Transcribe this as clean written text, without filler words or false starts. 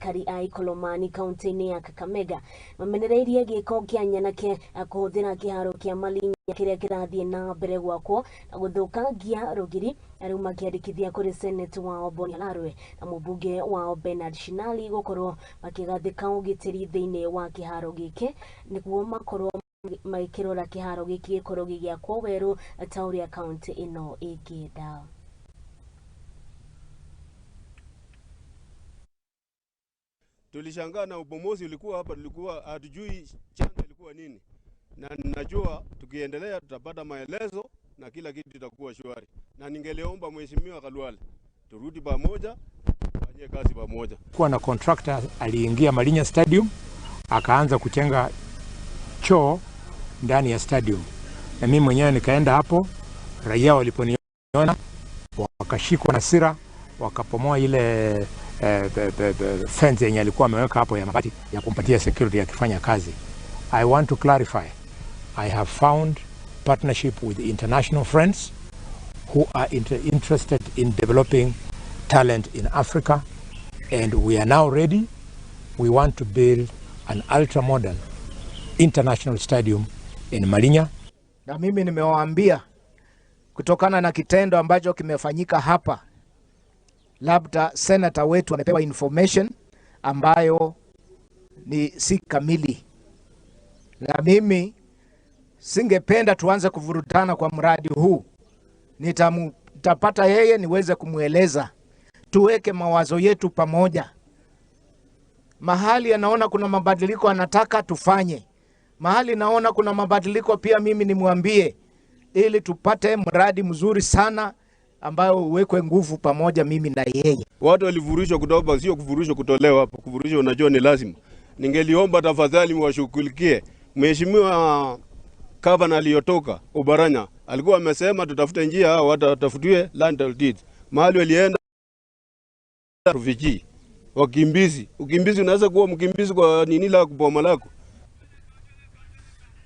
Aikari a Ikolomani kaunti-inĩ ya Kakamega mamenereirie gĩko kĩa nyanake kũhũthĩra kĩharo kĩa Malinya kĩrĩa kĩrathiĩ na mbere gwakwo na gũthũkangia rũgiri, na rĩu makĩandĩkithia kũrĩ senate wao Boni Khalwale na mũmbunge wao Bernard Shinali gũkorwo makĩgathĩka ũgitĩri thĩinĩ wa kĩharo gĩkĩ nĩguo makorwo magĩkĩrora kĩharo gĩkĩ gĩkorwo gĩgĩakwo werũ ta ũrĩa kaunti ĩno ĩngĩenda. Tulishangaa na ubomozi ulikuwa hapa, tulikuwa hatujui chanzo ilikuwa nini, na najua tukiendelea tutapata maelezo na kila kitu itakuwa shwari. Na ningeliomba Mheshimiwa Khalwale turudi pamoja, tufanye kazi pamoja. Kuwa na contractor aliingia Malinya Stadium akaanza kuchenga choo ndani ya stadium, na mimi mwenyewe nikaenda hapo. Raia waliponiona wakashikwa na hasira, wakapomoa ile fence yenye alikuwa ameweka hapo ya mabati ya kumpatia security akifanya kazi. I want to clarify, I have found partnership with international friends who are interested in developing talent in Africa, and we are now ready. We want to build an ultra-modern international stadium in Malinya. Na mimi nimewaambia kutokana na kitendo ambacho kimefanyika hapa, labda senator wetu amepewa information ambayo ni si kamili, na mimi singependa tuanze kuvurutana kwa mradi huu. Nitapata yeye niweze kumueleza, tuweke mawazo yetu pamoja. Mahali anaona kuna mabadiliko anataka tufanye, mahali naona kuna mabadiliko pia mimi nimwambie, ili tupate mradi mzuri sana ambayo uwekwe nguvu pamoja mimi na yeye. Watu walivurushwa kutoka, sio kuvurushwa kutolewa hapo, kuvurushwa unajua ni lazima. Ningeliomba tafadhali mwashughulikie. Mheshimiwa Gavana aliyotoka Oparanya alikuwa amesema tutafute njia hao watu watafutiwe land deeds. Mahali walienda refugee, wakimbizi. Ukimbizi unaweza kuwa mkimbizi kwa nini la boma lako.